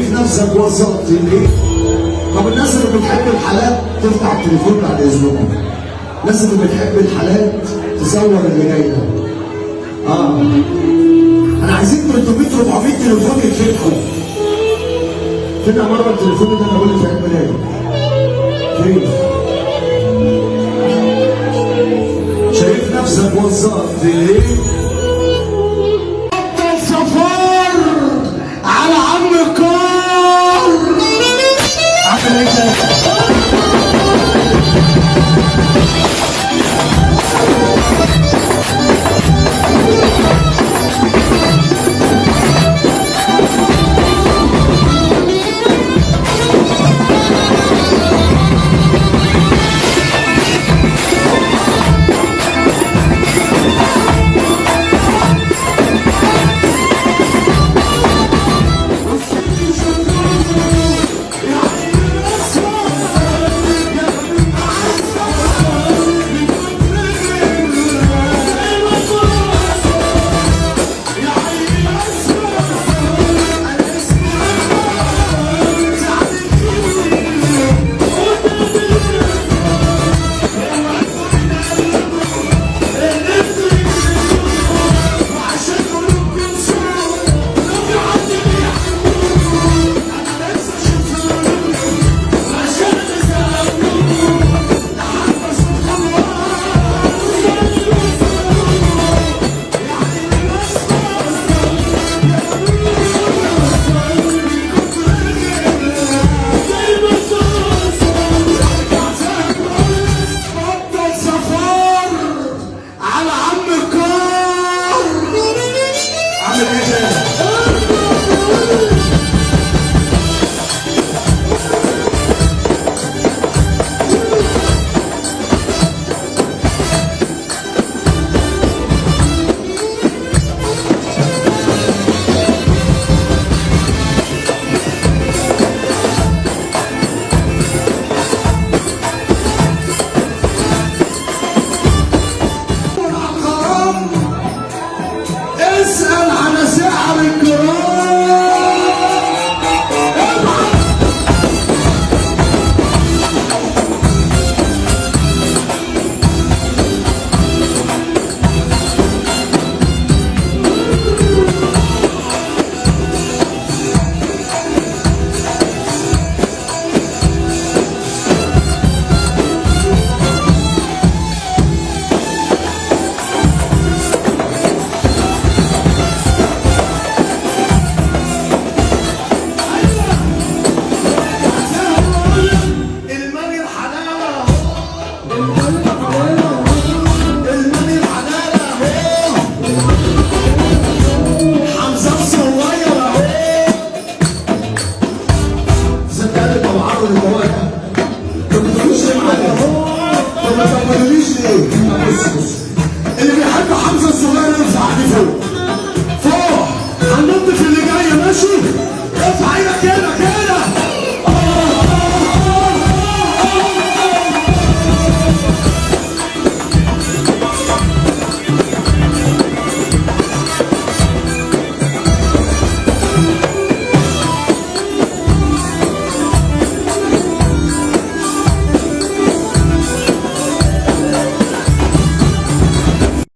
شايف نفسك وصلت ليه؟ طب الناس اللي بتحب الحالات تفتح التليفون بعد اذنكم. الناس اللي بتحب الحالات تصور اللي جاي ده. انا عايزين 300 400 تليفون يتفتحوا. فين يا مروه التليفون اللي انا بقول في عيد ميلادي؟ فين؟ شايف نفسك وصلت ليه؟